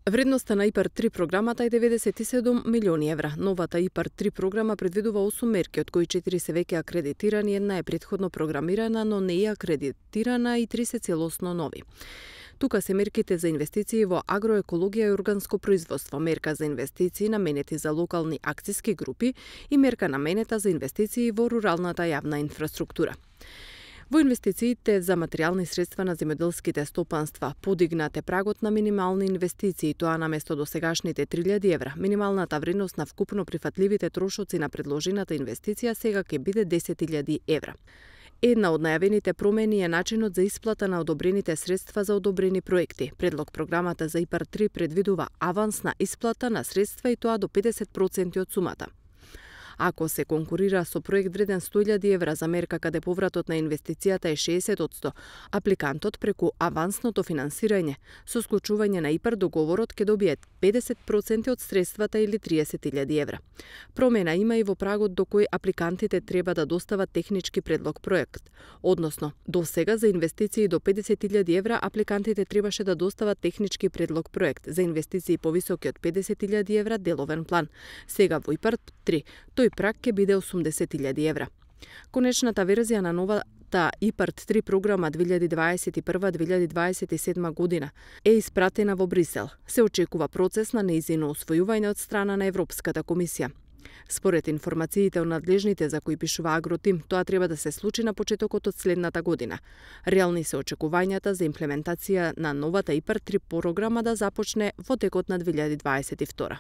Вредноста на ИПАР-3 програмата е 97 милиони евра. Новата ИПАР-3 програма предвидува 8 мерки, од кои 4 се веќе акредитирани, една е претходно програмирана, но не е акредитирана и 3 се целосно нови. Тука се мерките за инвестиции во агроекологија и органско производство, мерка за инвестиции наменети за локални акциски групи и мерка наменета за инвестиции во руралната јавна инфраструктура. Во инвестициите за материјални средства на земјоделските стопанства подигнате прагот на минимални инвестиции, тоа наместо досегашните 3000 евра. Минималната вредност на вкупно прифатливите трошоци на предложената инвестиција сега ќе биде 10.000 евра. Една од најавените промени е начинот за исплата на одобрените средства за одобрени проекти. Предлог програмата за ИПАР-3 предвидува авансна исплата на средства и тоа до 50% од сумата. Ако се конкурира со проект вреден 100.000 евра за мерка каде повратот на инвестицијата е 60%, апликантот преку авансното финансирање со склучување на ИПАР договорот ќе добие 50% од средствата или 30.000 евра. Промена има и во прагот до кој апликантите треба да достават технички предлог проект. Односно, до сега за инвестиции до 50.000 евра апликантите требаше да достават технички предлог проект, за инвестиции повисоки од 50.000 евра деловен план. Сега во ИПАР-3 тој праг ќе биде 80.000 евра. Конечната верзија на новата ИПАР-3 програма 2021-2027 година е испратена во Брисел. Се очекува процес на нејзино усвојување од страна на Европската комисија. Според информациите од надлежните за кои пишува Агротим, тоа треба да се случи на почетокот од следната година. Реални се очекувањата за имплементација на новата ИПАР-3 програма да започне во текот на 2022.